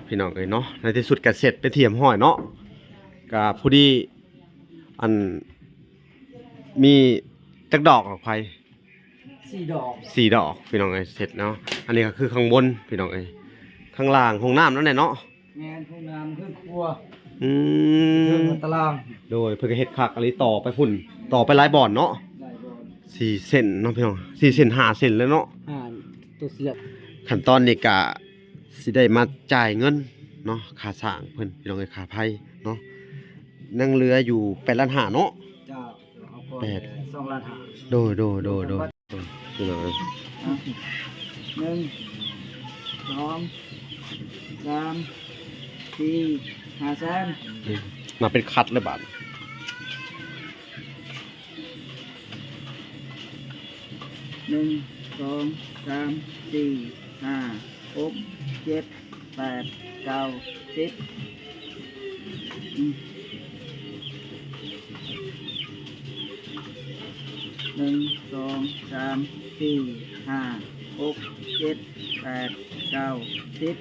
ພີ່ນ້ອງເອີຍເນາະ ໃນທີ່ສຸດກໍເສັດເປັນທີ່ຮຽບຮ້ອຍເນາະ ກໍພໍດີ ອັນ ມີຈັກດອກດອກໄຟ? ສີ່ດອກ ສີ່ດອກພີ່ນ້ອງເອີຍ ເສັດເນາະ. ອັນນີ້ກໍຄືຂ້າງບົນພີ່ນ້ອງເອີຍ ຂ້າງລ່າງຫ້ອງນ້ຳນັ້ນແຫຼະເນາະ. ແມ່ນ ຫ້ອງນ້ຳ ເຮືອນຄົວ ອືມ ເຮືອນຕາລາງ. ໂດຍ ເພິ່ນກໍເຮັດຄັກອີ່ຫຼີ ຕໍ່ໄປພຸ້ນ ຕໍ່ໄປຫຼາຍບ່ອນເນາະ ຫຼາຍບ່ອນ ສີ່ເສັ້ນເນາະພີ່ນ້ອງ ສີ່ເສັ້ນ ຫ້າເສັ້ນແລ້ວເນາະ ຫ້າ ຕົວສຽບ. ຂັ້ນຕອນນີ້ກະຊິໄດ້ມາຈ່າຍເງິນເນາະ ຄ່າສ້າງເພິ່ນພີ່ນ້ອງເອີຍ ຄ່າໄຟເນາະ ຍັງເຫຼືອຢູ່ແປດລ້ານຫ້າເນາະ. ເຈົ້າ ເອົາກ່ອນ ແປດ ສອງລ້ານຫ້າ. ໂດຍ ໂດຍ ໂດຍ ໂດຍ. ອ່ະ ໜຶ່ງ ສອງ ສາມ ສີ່ ຫ້າແສນ ອືມ ມາເປັນຄັດເລີຍບາດ. ໜຶ່ງ ສອງ ສາມ ສີ່ ຫ້າ ຫົກ ເຈັດ ແປດ ເກົ້າ ສິບ ອືມ ໜຶ່ງ ສອງ ສາມ ສີ່ ຫ້າ ຫົກ ເຈັດ ແປດ ເກົ້າ ສິບ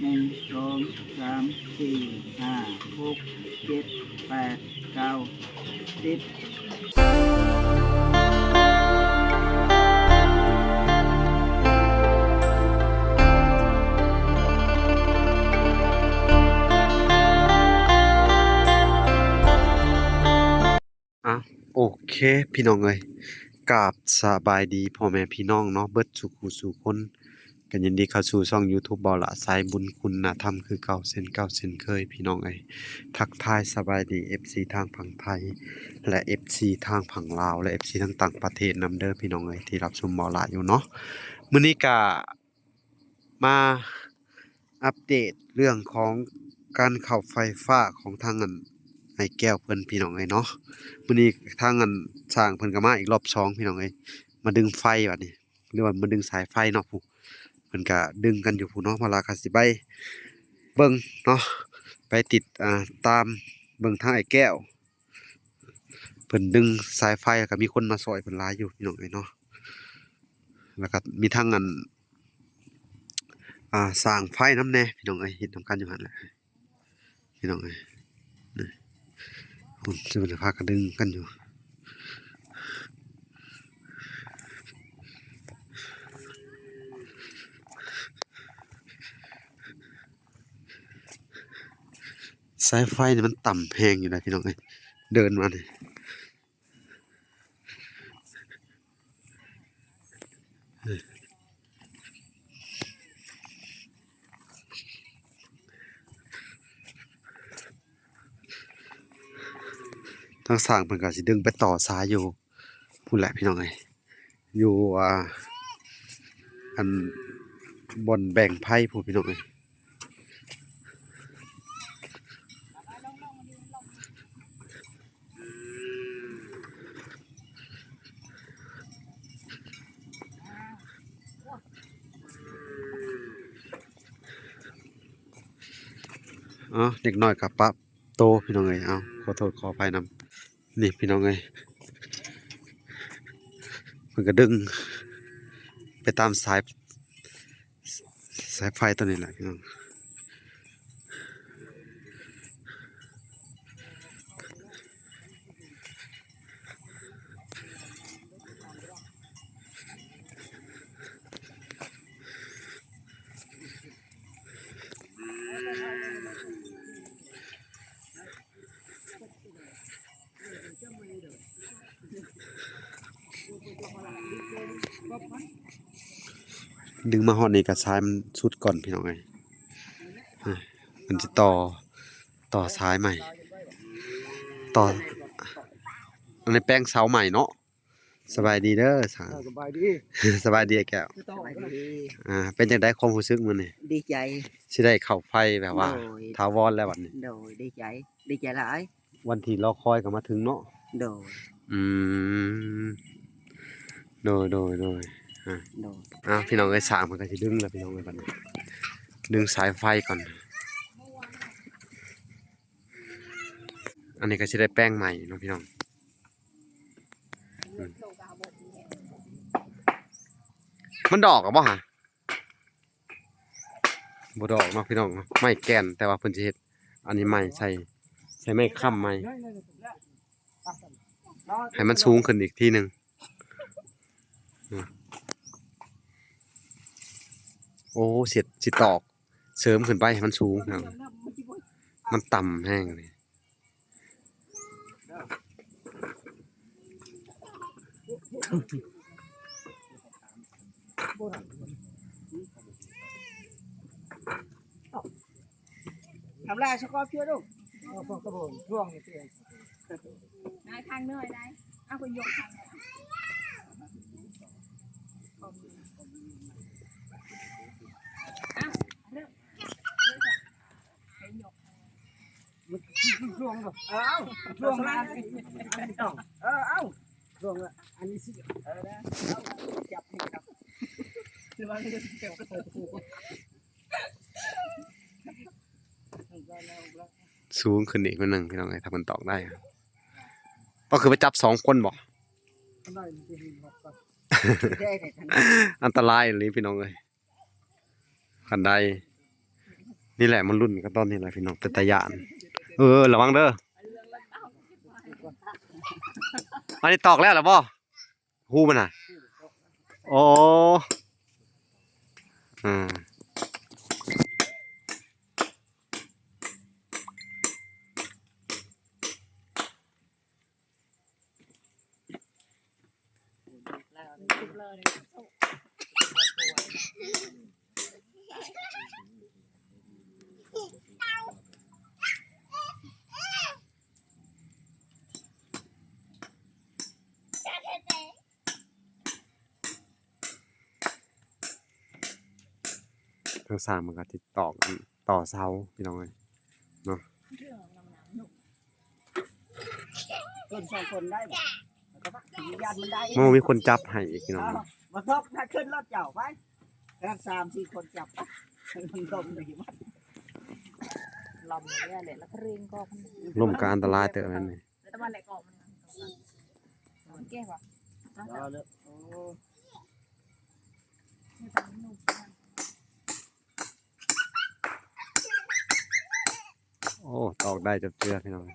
ໜຶ່ງ ສອງ ສາມ ສີ່ ຫ້າ ຫົກ ເຈັດ ແປດ ເກົ້າ ສິບ. ອ່ະ ໂອເຄ ພີ່ນ້ອງເອີຍ ກາບສະບາຍດີພໍ່ແມ່ພີ່ນ້ອງເນາະ ເບິດສູ່ຜູ້ສູ່ຄົນ ກໍຍິນດີເຂົ້າສູ່ຊ່ອງຢູທູບ ເບົາຫຼ້າສາຍບຸນຄຸນນະທຳ ຄືເກົ່າເຊັ່ນເກົ່າເຊັ່ນເຄີຍ ພີ່ນ້ອງເອີຍ. ທັກທາຍສະບາຍດີ ເອັຟຊີ ທາງຝັ່ງໄທ ແລະ ເອັຟຊີ ທາງຝັ່ງລາວ ແລະ ເອັຟຊີ ທັງຕ່າງປະເທດນຳເດີ ພີ່ນ້ອງເອີຍ ທີ່ຮັບຊົມເບົາຫຼ້າຢູ່ເນາະ. ມື້ນີ້ກະ ມາອັບເດດເລື່ອງຂອງການເຂົ້າໄຟຟ້າຂອງທາງອັນອ້າຍແກ້ວເພິ່ນ ພີ່ນ້ອງເອີຍເນາະ. ມື້ນີ້ທາງອັນຊ່າງເພິ່ນກໍມາອີກລອບສອງ ພີ່ນ້ອງເອີຍ ມາດຶງໄຟບາດນີ້ ຫຼືວ່າມາດຶງສາຍໄຟເນາະ. ຜູ້ເພິ່ນກໍດຶງກັນຢູ່ພຸ້ນເນາະ ເວລາກໍຊິໄປເບິ່ງເນາະ ໄປຕິດ ອ່າ ຕາມເບິ່ງທາງອ້າຍແກ້ວ ເພິ່ນດຶງສາຍໄຟ ແລ້ວກໍມີຄົນມາຊ່ອຍເພິ່ນຫຼາຍຢູ່ ພີ່ນ້ອງເອີຍເນາະ. ແລ້ວກໍມີທັງອັນ ອ່າ ສ້າງໄຟນຳແດ່ ພີ່ນ້ອງເອີຍ ເຮັດນຳກັນຢູ່ຫັ້ນແຫຼະ ພີ່ນ້ອງເອີຍ. ນີ້ ພຸ້ນ ເພິ່ນພາກັນດຶງກັນຢູ່. ສາຍໄຟນີ້ມັນຕ່ຳແຮງຢູ່ນະ ພີ່ນ້ອງເອີຍ ເດີນມານີ້. ທາງຊ່າງເພິ່ນກໍຊິດຶງໄປຕໍ່ສາຍຢູ່ພຸ້ນແຫຼະ ພີ່ນ້ອງເອີຍ ຢູ່ ອ່າ ອັນ ບ່ອນແບ່ງໄຟພຸ້ນ ພີ່ນ້ອງເອີຍ. ເອົາ ເດັກນ້ອຍກໍປະໂຕ ພີ່ນ້ອງເອີຍ. ເອົາ ຂໍໂທດຂໍອະໄພນຳ. ນີ້ພີ່ນ້ອງເອີຍ ເພິ່ນກໍດຶງໄປຕາມສາຍ ສາຍໄຟຕົວນີ້ແຫຼະພີ່ນ້ອງ. ດຶງມາຮອດນີ້ກໍສາຍມັນສຸດກ່ອນ ພີ່ນ້ອງເອີຍ. ອາ ມັນຈະຕໍ່ ຕໍ່ສາຍໃໝ່ ຕໍ່ ອັນນີ້ແປງເສົາໃໝ່ເນາະ. ສະບາຍດີເດີຊ່າງ. ເອີ ສະບາຍດີ ສະບາຍດີອ້າຍແກ້ວ. ສະບາຍດີ. ອ່າ ເປັນຈັ່ງໃດຄວາມຮູ້ສຶກມື້ນີ້? ດີໃຈ ຊິໄດ້ເຂົ້າໄຟແບບວ່າ ໂດຍ ຖາວອນແລ້ວບັດນີ້. ໂດຍ ດີໃຈ ດີໃຈຫຼາຍ. ວັນທີ່ລໍຄອຍກໍມາເຖິງເນາະ. ໂດຍ. ອືມ ໂດຍ ໂດຍ ໂດຍ. ອ່າ ໂດຍ. ອ່າ ພີ່ນ້ອງເອີຍ ຊ່າງເພິ່ນກໍຊິດຶງແລ້ວ ພີ່ນ້ອງເອີຍ ບັດນີ້ ດຶງສາຍໄຟກ່ອນ. ອັນນີ້ກໍຊິໄດ້ແປງໃໝ່ເນາະ ພີ່ນ້ອງ. ອືມ. ມັນດອກບໍ່ຫະ? ບໍ່ດອກເນາະພີ່ນ້ອງເນາະ ໄມ້ແກ່ນ ແຕ່ວ່າເພິ່ນຊິເຮັດອັນນີ້ໃໝ່ ໃສ່ ໃສ່ໄມ້ຄ້ຳໃໝ່ ໃຫ້ມັນສູງຂຶ້ນອີກທີໜຶ່ງ. ໂອ້ ເສດ ຊິຕອກເສີມຂຶ້ນໄປໃຫ້ມັນສູງພີ່ນ້ອງ ມັນຕ່ຳແຮງນີ້. ທຳລາຍສະກອບເທື່ອດູ ນາຍທາງເໜືອໄດ້ ເອົາໄປຍົກທາງເໜືອ ເອົາ ເລີ່ມ ໃຫ້ຍົກ ມັນຊ່ວງເນາະ ເອີ ເອົາ ຊ່ວງ ເອີ ເອົາ ຊ່ວງ ອັນນີ້ຊິ ເອີ ນະ ເອົາ ຈັບນີ້ ຈັບ ລະວັງເດີ ຈັບ ສູງຂຶ້ນອີກໜ້ອຍໜຶ່ງພີ່ນ້ອງເອີຍ ຖ້າເພິ່ນຕອກໄດ້ ຕ້ອງຂຶ້ນໄປຈັບສອງຄົນບໍ່? ອັນຕະລາຍອີ່ຫຼີພີ່ນ້ອງເອີຍ. ຄັນໄດ້ ນີ້ແຫຼະມາລຸ້ນກັນຕອນນີ້ແຫຼະພີ່ນ້ອງ ເປັນຕາຢ້ານ. ເອີ ລະວັງເດີ ອັນນີ້ຕອກແລ້ວລະບໍ່? ຮູມັນນະ ໂອ້ ອືມ. ທາງຊ່າງມັນກໍຕິດຕໍ່ກັນ ຕໍ່ເສົາພີ່ນ້ອງເອີຍເນາະ. ເພິ່ນສອງຄົນໄດ້ບໍ່? ມັນບໍ່ມີຄົນຈັບໃຫ້ອີກພີ່ນ້ອງ. ບໍ່ຕ້ອງ ຖ້າຂຶ້ນລົດເຈົ້າໄປ ແລ້ວສາມສີ່ຄົນຈັບໄປ ມັນລົມດີມັນ ລຳແລ້ວແຫຼະ ແລ້ວກໍເລັ່ງກໍ ລົມກໍອັນຕະລາຍເຕີບແມ່ນນີ້. ແຕ່ວ່າແຫຼະກໍມັນ ມັນແກ່ວ່າ ເອົາເລີຍ ໂອ້ ໂອ້ ຕອກໄດ້ຈັກເທື່ອພີ່ນ້ອງ.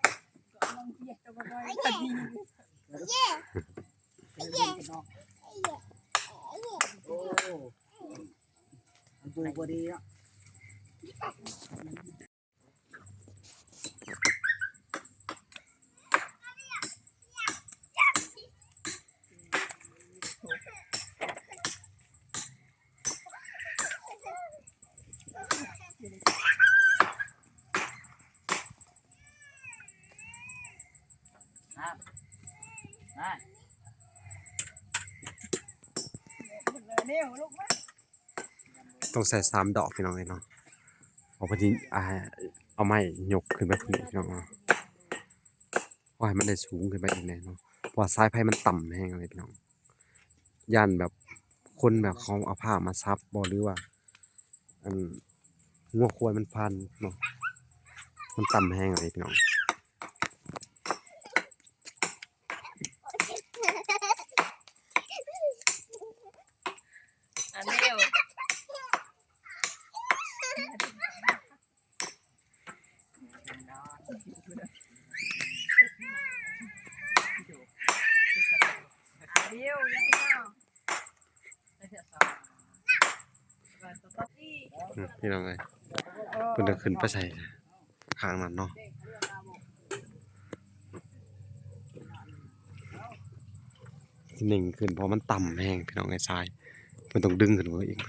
ໂອ້ ມັນປູກບໍ່ດີເນາະ. ຕ້ອງໃສ່ສາມດອກພີ່ນ້ອງເອີຍເນາະ. ເອົາໄປທີ່ ອ່າ ເອົາໄມ້ຍົກຂຶ້ນໄປພຸ້ນອີກພີ່ນ້ອງເນາະ ເອົາໃຫ້ມັນໄດ້ສູງຂຶ້ນໄປອີກແດ່ເນາະ ເພາະວ່າສາຍໄຟມັນຕ່ຳແຮງເລີຍພີ່ນ້ອງ. ຢ້ານແບບຄົນແບບເຂົາເອົາຜ້າມາສັບບໍ່ ຫຼືວ່າ ອັນ ງົວຄວາຍມັນຜ່ານເນາະ ມັນຕ່ຳແຮງເລີຍພີ່ນ້ອງ. ອັນນີ້ ອືມ ພີ່ນ້ອງເອີຍ ເພິ່ນຈະຂຶ້ນໄປໃສ່ ຂ້າງນັ້ນເນາະ ໜິ່ງຂຶ້ນ ເພາະມັນຕ່ຳແຮງພີ່ນ້ອງເອີຍ ຊາຍ ເພິ່ນຕ້ອງດຶງຂຶ້ນໄປອີກ.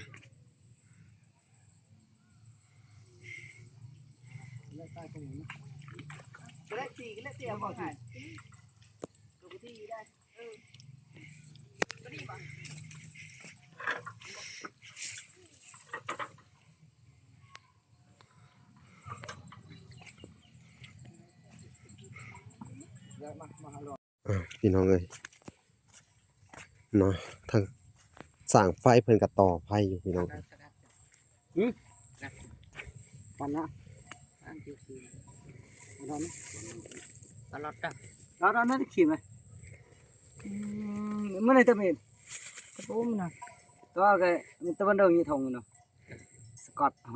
ອ່າ ພີ່ນ້ອງເອີຍເນາະ ທາງຊ່າງໄຟເພິ່ນກໍຕໍ່ໄຟຢູ່ພີ່ນ້ອງ. ຫືມ ປັນນະ ຕະຫຼອດ ຕະຫຼອດນັ້ນຂີມ ອືມ ມັນໄດ້ຕະເມນ ຕະປູມນະ. ກໍ ກໍມີແຕ່ບັນດອງຢູ່ທົ່ງເນາະ ສະກອດ ອໍ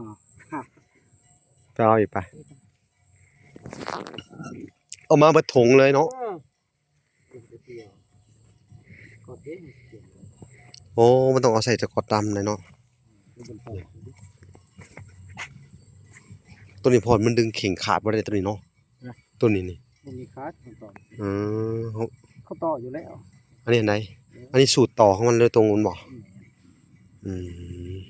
ກໍເອົາອີກປະ ເອົາມາເບິດຖົງເລີຍເນາະ. ເອີ ໂອ້ ມັນຕ້ອງເອົາໃສ່ສະກອດດຳເລີຍເນາະ. ໂຕນີ້ ເພາະມັນດຶງເຄັ່ງຂາດບໍ່ໄດ້ ໂຕນີ້ເນາະ. ນະ ໂຕນີ້ນີ້ ບໍ່ມີຂາດ ເຂົາຕໍ່ ເອີ ເຂົາ ເຂົາຕໍ່ຢູ່ແລ້ວ. ອັນນີ້ອັນໃດ? ເອີ ອັນນີ້ສູດຕໍ່ຂອງມັນໂດຍຕົງແມ່ນບໍ່? ອືມ ອືມ.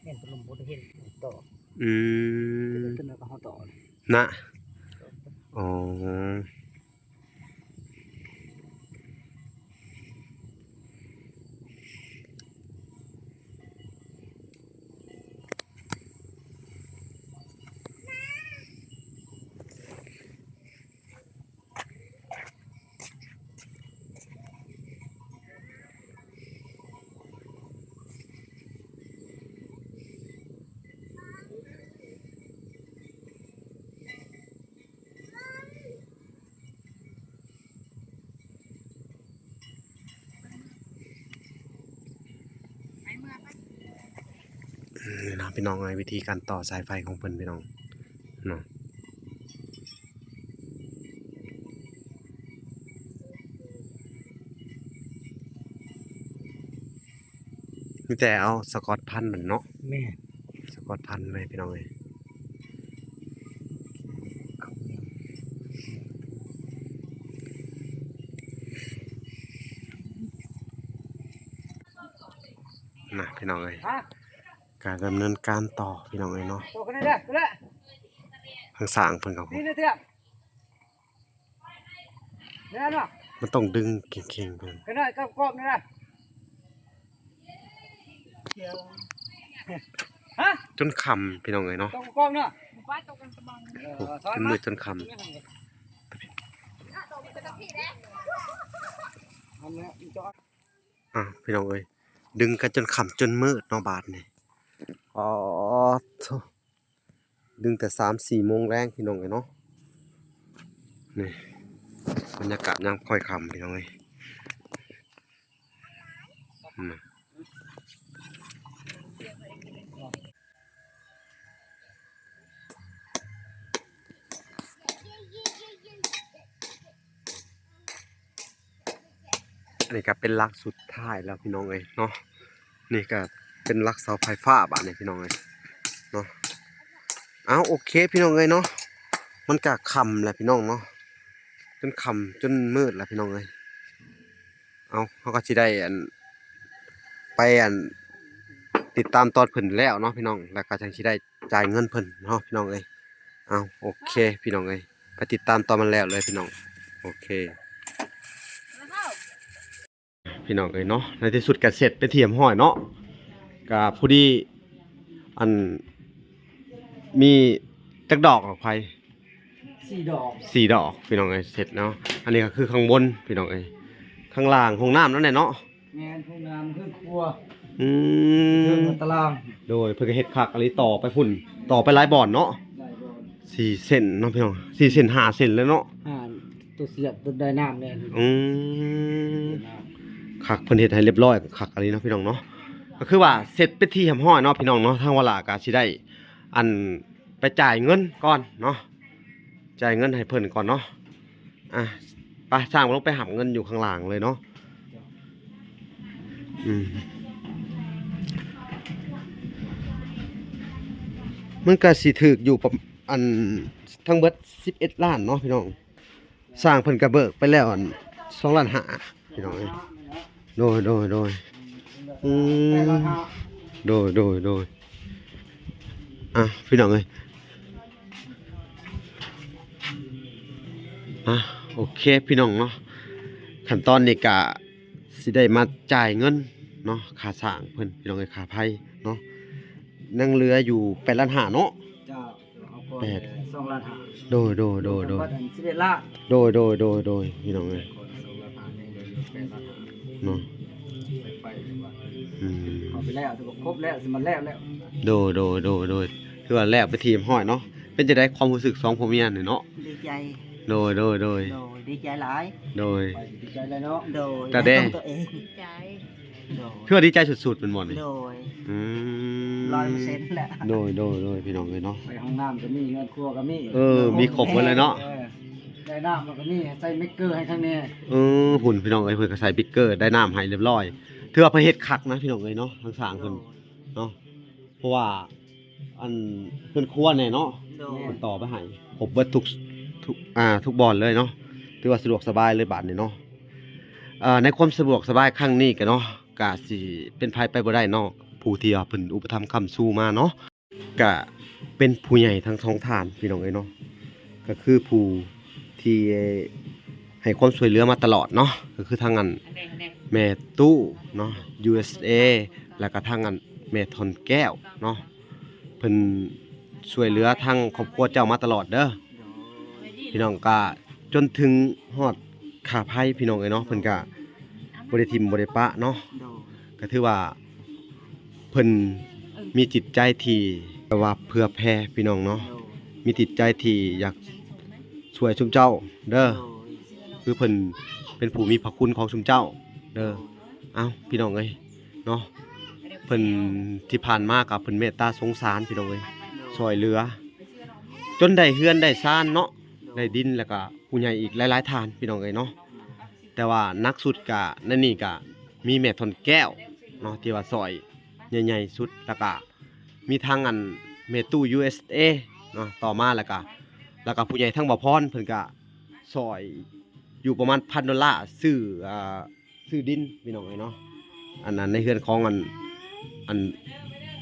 ແມ່ນຕົວລົມບໍ່ໄດ້ເຫັນຕໍ່ ອືມ ຕົວນັ້ນກໍເຮົາຕໍ່ນະ ອໍ. ນີ້ເນາະ ພີ່ນ້ອງເອີຍ ວິທີການຕໍ່ສາຍໄຟຂອງເພິ່ນ ພີ່ນ້ອງເນາະ. ມີແຕ່ເອົາສະກອດພັນມັນເນາະ. ແມ່ນ ສະກອດພັນເລີຍພີ່ນ້ອງເອີຍ. ນະ ພີ່ນ້ອງເອີຍ ການດຳເນີນການຕໍ່ ພີ່ນ້ອງເອີຍເນາະ. ທາງຊ່າງເພິ່ນກໍ ມັນຕ້ອງດຶງເຄັ່ງໆ ເພິ່ນ ຂຶ້ນໜ້ອຍກັບກອບນີ້ນະ ຮະ ຈົນຄ່ຳ ພີ່ນ້ອງເອີຍເນາະ. ຕ້ອງກອບເນາະ ເອີ ຈົນມືດຈົນຄ່ຳ ອັນນີ້ ອ່າ ພີ່ນ້ອງເອີຍ ດຶງກັນຈົນຄ່ຳຈົນມືດເນາະບາດນີ້. ອໍ ໂທ້ ດຶງແຕ່ສາມສີ່ໂມງແລງ ພີ່ນ້ອງເອີຍເນາະ. ນີ້ ບັນຍາກາດຍາມຄ່ອຍຄ່ຳ ພີ່ນ້ອງເອີຍ ນະ. ອັນນີ້ກໍເປັນຫຼັກສຸດທ້າຍແລ້ວ ພີ່ນ້ອງເອີຍເນາະ. ນີ້ກໍເປັນຫຼັກເສົາໄຟຟ້າບາດນີ້ ພີ່ນ້ອງເອີຍເນາະ. ເອົາ ໂອເຄ ພີ່ນ້ອງເອີຍເນາະ ມັນກໍຄ່ຳແລ້ວ ພີ່ນ້ອງເນາະ ຈົນຄ່ຳຈົນມືດແລ້ວ ພີ່ນ້ອງເອີຍ. ເອົາ ເຮົາກໍຊິໄດ້ ອັນ ໄປ ອັນ ຕິດຕາມຕອນເພິ່ນແລ້ວເນາະ ພີ່ນ້ອງ ແລ້ວກໍຈັ່ງຊິໄດ້ຈ່າຍເງິນເພິ່ນເນາະ ພີ່ນ້ອງເອີຍ. ເອົາ ໂອເຄ ພີ່ນ້ອງເອີຍ ໄປຕິດຕາມຕອນມັນແລ້ວເລີຍ ພີ່ນ້ອງ. ໂອເຄ ພີ່ນ້ອງເອີຍເນາະ ໃນທີ່ສຸດກໍເສັດເປັນທີ່ຮຽບຮ້ອຍເນາະ. ກໍພໍດີ ອັນ ມີຈັກດອກດອກໄຟ? ສີ່ດອກ ສີ່ດອກ ພີ່ນ້ອງເອີຍ ເສັດເນາະ. ອັນນີ້ກໍຄືຂ້າງບົນ ພີ່ນ້ອງເອີຍ ຂ້າງລ່າງຫ້ອງນ້ຳນັ້ນແຫຼະເນາະ. ແມ່ນ ຫ້ອງນ້ຳ ເຮືອນຄົວ ອືມ ເທິງຕາລາງ. ໂດຍ ເພິ່ນກໍເຮັດຄັກອີ່ຫຼີ ຕໍ່ໄປພຸ້ນ ຕໍ່ໄປຫຼາຍບ່ອນເນາະ ຫຼາຍບ່ອນ ສີ່ເສັ້ນເນາະ ພີ່ນ້ອງ ສີ່ເສັ້ນ ຫ້າເສັ້ນແລ້ວເນາະ. ອ່າ ຕົວສຽບ ຕົວໄດນ້ຳແດ່. ອືມ ຄັກ ເພິ່ນເຮັດໃຫ້ຮຽບຮ້ອຍ ຄັກອີ່ຫຼີເນາະ ພີ່ນ້ອງເນາະ. ກໍຄືວ່າເສັດເປັນທີ່ຮຽບຮ້ອຍເນາະ ພີ່ນ້ອງເນາະ. ທາງວາລາກໍຊິໄດ້ ອັນ ໄປຈ່າຍເງິນກ່ອນເນາະ ຈ່າຍເງິນໃຫ້ເພິ່ນກ່ອນເນາະ. ອ່ະ ໄປ ຊ່າງເພິ່ນລົງໄປຮັບເງິນຢູ່ຂ້າງລ່າງເລີຍເນາະ. ອືມ ມັນກໍຊິຖືກຢູ່ປະ ອັນ ທັງເບິດສິບເອັດລ້ານເນາະ ພີ່ນ້ອງ. ຊ່າງເພິ່ນກະເບີກໄປແລ້ວ ອັນ ສອງລ້ານຫ້າ ພີ່ນ້ອງເອີຍ. ໂດຍ ໂດຍ ໂດຍ. ອືມ ໂດຍ ໂດຍ ໂດຍ ອ່ະ ພີ່ນ້ອງເອີຍ ອ່ະ ໂອເຄ ພີ່ນ້ອງເນາະ ຂັ້ນຕອນນີ້ກະຊິໄດ້ມາຈ່າຍເງິນເນາະ ຄ່າສ້າງເພິ່ນ ພີ່ນ້ອງເອີຍ ຄ່າໄຟເນາະ ຍັງເຫຼືອຢູ່ແປດລ້ານຫ້າເນາະ. ເຈົ້າ ເອົາກ່ອນ ແປດ ສອງລ້ານຫ້າ ໂດຍ ໂດຍ ໂດຍ ໂດຍ ທັງໝົດອັນສິບເອັດລ້ານ ໂດຍ ໂດຍ ໂດຍ ໂດຍ ພີ່ນ້ອງເອີຍ ກ່ອນສອງລ້ານຫ້າ ຍັງເຫຼືອຢູ່ແປດລ້ານຫ້າ ເນາະ ໄປ ອືມ ເອົາໄປແລ້ວ ຖືວ່າຄົບແລ້ວ ຊິມາແລ້ວແລ້ວ ໂດຍ ໂດຍ ໂດຍ ໂດຍ ຖືວ່າແລ້ວເປັນທີ່ຮຽບຮ້ອຍເນາະ ເປັນຈັ່ງໃດຄວາມຮູ້ສຶກສອງຜົວເມຍນີ້ເນາະ? ດີໃຈ ໂດຍ ໂດຍ ໂດຍ ໂດຍ ດີໃຈຫຼາຍ ໂດຍ ໄປດີໃຈແລ້ວເນາະ ໂດຍ ຕາແດງ ຕົວເອງ ດີໃຈ ໂດຍ ຄືວ່າດີໃຈສຸດໆແມ່ນບໍ່ນີ້? ໂດຍ ອືມ ຮ້ອຍເປີເຊັນແຫຼະ ໂດຍ ໂດຍ ໂດຍ ພີ່ນ້ອງເອີຍເນາະ ໄປຫ້ອງນ້ຳກໍມີ ເຮືອນຄົວກໍມີ ເອີ ມີຄົບໝົດເລີຍເນາະ ເອີ ໄດ້ນ້ຳມັນກໍມີ ໃສ່ເບຣກເກີໃຫ້ຂ້າງແນ່ ເອີ ພຸ້ນ ພີ່ນ້ອງເອີຍ ເພິ່ນກໍໃສ່ເບຣກເກີໄດ້ນ້ຳໃຫ້ຮຽບຮ້ອຍ ຖືວ່າເພິ່ນເຮັດຄັກນະ ພີ່ນ້ອງເອີຍເນາະ ທາງຊ່າງເພິ່ນ ໂດຍ ເນາະ ເພາະວ່າ ອັນເຮືອນຄົວແນ່ເນາະ ໂດຍ ເພິ່ນຕໍ່ໄປໃຫ້ຄົບເບິດທຸກ ທຸກ ອ່າ ທຸກບ່ອນເລີຍເນາະ ຖືວ່າສະດວກສະບາຍເລີຍບາດນີ້ເນາະ ອ່າ ໃນຄວາມສະດວກສະບາຍຄັ້ງນີ້ກະເນາະ ກະຊິເປັນໃຜໄປບໍ່ໄດ້ເນາະ ຜູ້ທີ່ວ່າເພິ່ນອຸປະຖຳຄ້ຳຊູມາເນາະ ກະເປັນຜູ້ໃຫຍ່ທັງສອງທ່ານ ພີ່ນ້ອງເອີຍເນາະ ກະຄືຜູ້ທີ່ໃຫ້ຄວາມຊ່ວຍເຫຼືອມາຕະຫຼອດເນາະ ກະຄືທາງອັນແມ່ຕູ້ເນາະ ຢູເອສເອ ແລ້ວກະທາງອັນແມ່ທ່ອນແກ້ວເນາະ ເພິ່ນຊ່ວຍເຫຼືອທາງຄອບຄົວເຈົ້າມາຕະຫຼອດເດີ ໂດຍ ພີ່ນ້ອງ ກະຈົນເຖິງຮອດຄ່າໄຟ ພີ່ນ້ອງເອີຍເນາະ ເພິ່ນກະບໍ່ໄດ້ຖິ້ມບໍ່ໄດ້ປະເນາະ ໂດຍ ກະຖືວ່າເພິ່ນມີຈິດໃຈທີ່ແບບວ່າເຜື່ອແຜ່ ພີ່ນ້ອງເນາະ ໂດຍ ມີຈິດໃຈທີ່ຢາກຊ່ວຍຊຸມເຈົ້າເດີ ໂດຍ ຄືເພິ່ນເປັນຜູ້ມີພະຄຸນຂອງຊຸມເຈົ້າເດີ ໂດຍ ເອົ້າ ພີ່ນ້ອງເອີຍ ເນາະ ເພິ່ນທີ່ຜ່ານມາກໍເພິ່ນເມດຕາສົງສານ ພີ່ນ້ອງເອີຍ ໂດຍ ຊ່ວຍເຫຼືອ ຈົນໄດ້ເຮືອນໄດ້ຊານເນາະ ໂດຍ ໄດ້ດິນ ແລ້ວກໍຜູ້ໃຫຍ່ອີກຫຼາຍໆທ່ານ ພີ່ນ້ອງເອີຍເນາະ ແຕ່ວ່າໜັກສຸດກະໃນນີ້ກະມີແມ່ທ່ອນແກ້ວເນາະ ທີ່ວ່າຊ່ອຍໃຫຍ່ໆສຸດ ແລ້ວກະມີທາງອັນແມ່ຕູ້ ຢູເອສເອ ເນາະ ຕໍ່ມາ ແລ້ວກະ ແລ້ວກະຜູ້ໃຫຍ່ທາງບ່າວພອນ ເພິ່ນກະຊ່ອຍຢູ່ປະມານພັນໂດລາ ຊື້ ອ່າ ຊື້ດິນ ພີ່ນ້ອງເອີຍເນາະ ອັນນັ້ນໃນເຮືອນຂອງອັນ ອັນ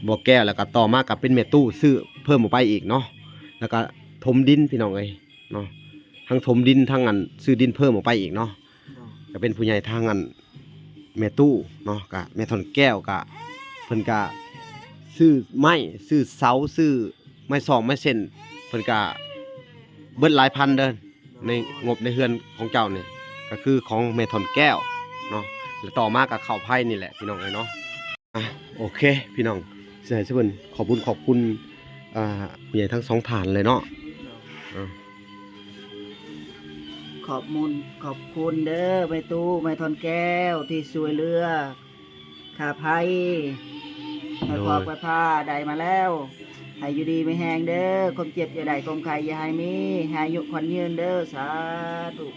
ບ່າວແກ້ວ ແລ້ວກະຕໍ່ມາກະເປັນແມ່ຕູ້ຊື້ເພີ່ມອອກໄປອີກເນາະ ແລ້ວກະຖົມດິນ ພີ່ນ້ອງເອີຍເນາະ ທັງຖົມດິນ ທັງອັນຊື້ດິນເພີ່ມອອກໄປອີກເນາະ ໂດຍ ກະເປັນຜູ້ໃຫຍ່ທາງອັນແມ່ຕູ້ເນາະ ກະແມ່ທ່ອນແກ້ວ ກະເພິ່ນກະຊື້ໄມ້ ຊື້ເສົາ ຊື້ໄມ້ຊອກໄມ້ເສັ້ນ ເພິ່ນກະເບິດຫຼາຍພັນເດີ ໃນງົບໃນເຮືອນຂອງເຈົ້ານີ້ ກະຄືຂອງແມ່ທ່ອນແກ້ວເນາະ ແລະຕໍ່ມາກະເຂົ້າໄພນີ້ແຫຼະ ພີ່ນ້ອງເອີຍເນາະ ອ່ະ ໂອເຄ ພີ່ນ້ອງ ຊິໃຫ້ສະເພິ່ນຂອບບຸນຂອບຄຸນ ອ່າ ຜູ້ໃຫຍ່ທັງສອງທ່ານເລີຍເນາະ ອ່າ ຂອບມຸນຂອບຄຸນເດີ ແມ່ຕູ້ ແມ່ທ່ອນແກ້ວ ທີ່ຊ່ວຍເຫຼືອ ຄ່າໄພ ໂດຍ ໄຟຟ້າໄດ້ມາແລ້ວ ໃຫ້ຢູ່ດີມີແຮງເດີ ຄວາມເຈັບຢ່າໄດ້ ຄວາມໄຂ້ຢ່າໃຫ້ມີ ໃຫ້ອາຍຸຂວັນຍືນເດີ ສາທຸ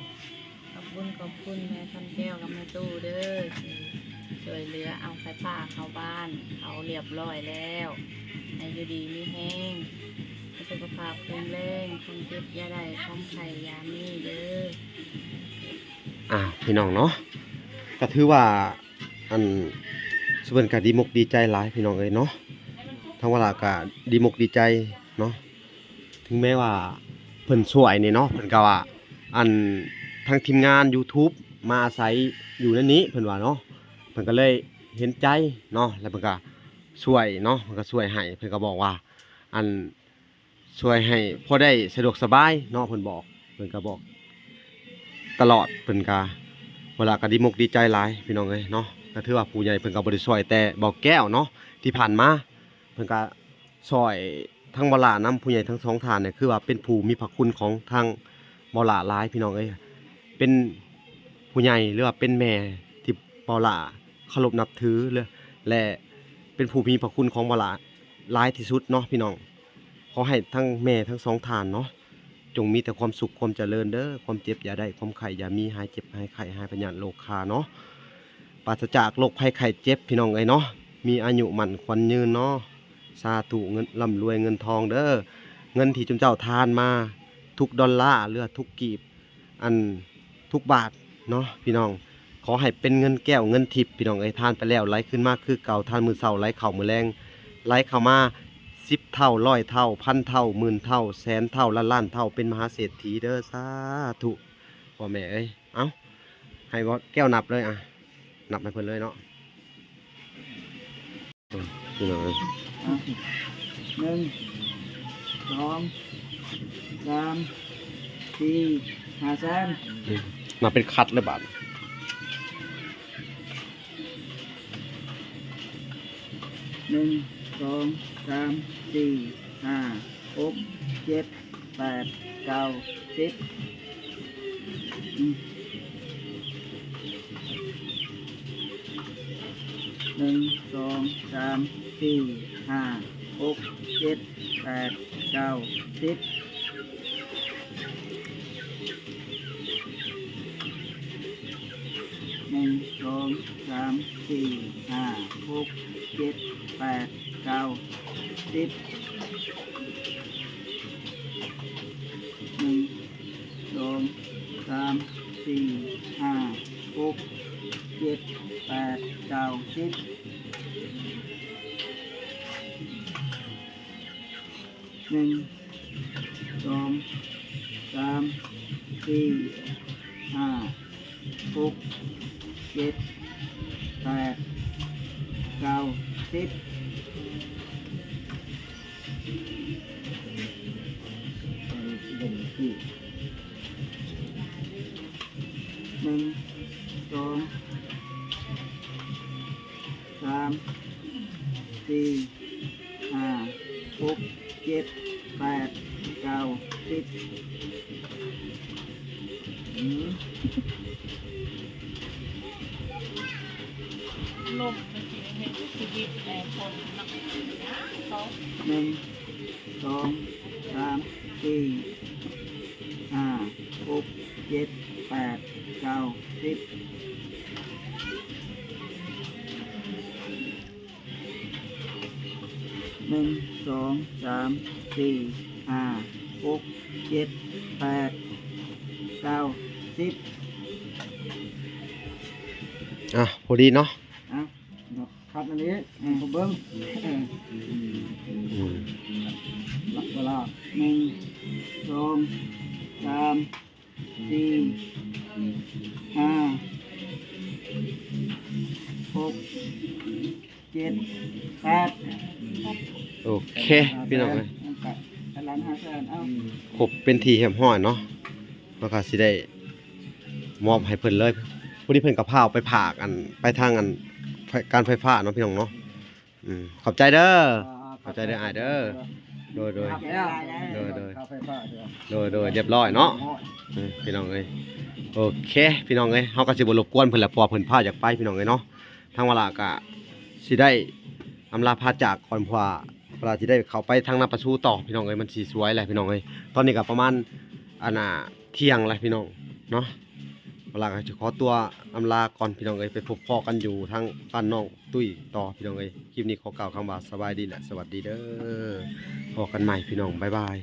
ຂອບບຸນຂອບຄຸນແມ່ທ່ອນແກ້ວກັບແມ່ຕູ້ເດີ ທີ່ຊ່ວຍເຫຼືອເອົາໄຟຟ້າເຂົ້າບ້ານ ເຂົ້າຮຽບຮ້ອຍແລ້ວ ໃຫ້ຢູ່ດີມີແຮງ ໃຫ້ສຸຂະພາບແຂງແຮງ ຄວາມເຈັບຢ່າໄດ້ ຄວາມໄຂ້ຢ່າມີເດີ ອ່າ ພີ່ນ້ອງເນາະ ກະຖືວ່າ ອັນ ຊຸມເພິ່ນກະດີມົກດີໃຈຫຼາຍ ພີ່ນ້ອງເອີຍເນາະ ທາງວາລາກະດີມົກດີໃຈເນາະ ເຖິງແມ້ວ່າເພິ່ນຊ່ວຍນີ້ເນາະ ເພິ່ນກະວ່າ ອັນ ທາງທີມງານຢູທູບມາອາໄສຢູ່ໃນນີ້ ເພິ່ນວ່າເນາະ ເພິ່ນກະເລີຍເຫັນໃຈເນາະ ແລ້ວເພິ່ນກະຊ່ວຍເນາະ ເພິ່ນກະຊ່ວຍໃຫ້ ເພິ່ນກະບອກວ່າ ອັນ ຊ່ວຍໃຫ້ພໍໄດ້ສະດວກສະບາຍເນາະ ເພິ່ນບອກ ເພິ່ນກະບອກຕະຫຼອດ ເພິ່ນກະ ເວລາກະດີມົກດີໃຈຫຼາຍ ພີ່ນ້ອງເອີຍເນາະ ກະຖືວ່າຜູ້ໃຫຍ່ເພິ່ນກະບໍ່ໄດ້ຊ່ອຍແຕ່ບ່າວແກ້ວເນາະ ທີ່ຜ່ານມາ ເພິ່ນກະຊ່ອຍທັງບ່າວຫຼ້ານຳ ຜູ້ໃຫຍ່ທັງສອງທ່ານນີ້ ຄືວ່າເປັນຜູ້ມີພະຄຸນຂອງທາງບ່າວຫຼ້າຫຼາຍ ພີ່ນ້ອງເອີຍ ເປັນຜູ້ໃຫຍ່ ຫຼືວ່າເປັນແມ່ທີ່ບ່າວຫຼ້າເຄົາລົບນັບຖື ແລະ ເປັນຜູ້ມີພະຄຸນຂອງບ່າວຫຼ້າຫຼາຍທີ່ສຸດເນາະ ພີ່ນ້ອງ. ຂໍໃຫ້ທັງແມ່ທັງສອງທ່ານເນາະ ຈົ່ງມີແຕ່ຄວາມສຸກຄວາມຈະເລີນເດີ ຄວາມເຈັບຢ່າໄດ້ ຄວາມໄຂ້ຢ່າມີ ຫາຍເຈັບຫາຍໄຂ້ ຫາຍພະຍາດໂລຄາເນາະ ປາສະຈາກໂລກໄພໄຂ້ເຈັບ ພີ່ນ້ອງເອີຍເນາະ ມີອາຍຸໝັ້ນຂວັນຍືນເນາະ ສາທຸ ເງິນ ລ່ຳລວຍເງິນທອງເດີ ເງິນທີ່ຈຸມເຈົ້າທານມາທຸກດອນລາ ຫຼືວ່າທຸກກີບ ອັນ ທຸກບາດເນາະ ພີ່ນ້ອງ ຂໍໃຫ້ເປັນເງິນແກ້ວເງິນທິບ ພີ່ນ້ອງເອີຍ. ທານໄປແລ້ວໄຫຼຄືນມາຄືເກົ່າ, ທານມື້ເຊົ້າໄຫຼເຂົ້າມື້ແລງ, ໄຫຼເຂົ້າມາສິບເທົ່າ, ຮ້ອຍເທົ່າ, ພັນເທົ່າ, ໝື່ນເທົ່າ, ແສນເທົ່າ, ລ້ານລ້ານເທົ່າ, ເປັນມະຫາເສດຖີເດີ ສາທຸ ພໍ່ແມ່ເອີຍ. ເອົ້າ ໃຫ້ບ່າວແກ້ວນັບເລີຍ ອ່ະ ນັບໃຫ້ເພິ່ນເລີຍເນາະ. ພີ່ນ້ອງເອີຍ ອ່ະ ໜຶ່ງ ສອງ ສາມ ສີ່ ຫ້າແສນ ອືມ ນັບເປັນຄັດເລີຍບາດ. ໜຶ່ງ ສອງ ສາມ ສີ່ ຫ້າ ຫົກ ເຈັດ ແປດ ເກົ້າ ສິບ ອືມ ໜຶ່ງ ສອງ ສາມ ສີ່ ຫ້າ ຫົກ ເຈັດ ແປດ ເກົ້າ ສິບ ໜຶ່ງ ສອງ ສາມ ສີ່ ຫ້າ ຫົກ ເຈັດ ແປດ ເກົ້າ ສິບ ໜຶ່ງ ສອງ ສາມ ສີ່ ຫ້າ ຫົກ ເຈັດ ແປດ ເກົ້າ ສິບ ໜຶ່ງ ສອງ ສາມ ສີ່ ຫ້າ ຫົກ ເຈັດ ແປດ ເກົ້າ ສິບ ໜຶ່ງ ສອງ ສາມ ສີ່ ຫ້າ ຫົກ ເຈັດ ແປດ ເກົ້າ ສິບ ອືມ ລົມມັນຊິເຮັດຊີວິດແລະຄົນເນາະ ໜຶ່ງ ສອງ ສາມ ສີ່ ຫ້າ ຫົກ ເຈັດ ແປດ ເກົ້າ ສິບ ໜຶ່ງ ສອງ ສາມ ສີ່ ຫ້າ ຫົກ ເຈັດ ແປດ ເກົ້າ ສິບ ອ່ະ ພໍດີເນາະ ອ່ະ ຄັດອັນນີ້ ອືມ ໃຫ້ເບິ່ງ ເອີ ອືມ ຫຼັກເວລາ ໜຶ່ງ ສອງ ສາມ ສີ່ ຫ້າ ຫົກ ເຈັດ ແປດ ໂອເຄ ພີ່ນ້ອງເອີຍ ນັ້ນກະ ອັນນັ້ນຫ້າແສນ ເອົາ ຄົບເປັນທີ່ຮຽບຮ້ອຍເນາະ ເຮົາກະຊິໄດ້ມອບໃຫ້ເພິ່ນເລີຍ. ຜູ້ນີ້ເພິ່ນກະພາອອກໄປຝາກ ອັນ ໄປທາງ ອັນ ການໄຟຟ້າເນາະ ພີ່ນ້ອງເນາະ. ອືມ ຂອບໃຈເດີ ອ່າ ຂອບໃຈເດີອ້າຍເດີ ໂດຍໆ ຂອບໃຈຫຼາຍໆເດີ ໂດຍໆ ຄ່າໄຟຟ້າເດີ ໂດຍໆ ຮຽບຮ້ອຍເນາະ ຮຽບຮ້ອຍ ອືມ ພີ່ນ້ອງເອີຍ ໂອເຄ ພີ່ນ້ອງເອີຍ ເຮົາກໍຊິບໍ່ລົບກວນເພິ່ນແຫຼະ ເພາະວ່າເພິ່ນພາຢາກໄປ ພີ່ນ້ອງເອີຍເນາະ. ທາງວາລາກໍຊິໄດ້ອຳລາພາຈາກກ່ອນ ເພາະວ່າວາລາຊິໄດ້ເຂົ້າໄປທາງນາປາຊູຕໍ່ ພີ່ນ້ອງເອີຍ ມັນຊິສວຍແຫຼະ ພີ່ນ້ອງເອີຍ. ຕອນນີ້ກໍປະມານ ອັນນ່າ ທ່ຽງແຫຼະ ພີ່ນ້ອງເນາະ. ວາລາກໍຈະຂໍຕົວອຳລາກ່ອນ ພີ່ນ້ອງເອີຍ ໄປພົບພໍ້ກັນຢູ່ທາງບ້ານນ້ອງຕຸ້ຍຕໍ່ ພີ່ນ້ອງເອີຍ. ຄລິບນີ້ຂໍກ່າວຄຳວ່າສະບາຍດີ ແລະ ສະຫວັດດີເດີ ພໍ້ກັນໃໝ່ ພີ່ນ້ອງ ບາຍບາຍ.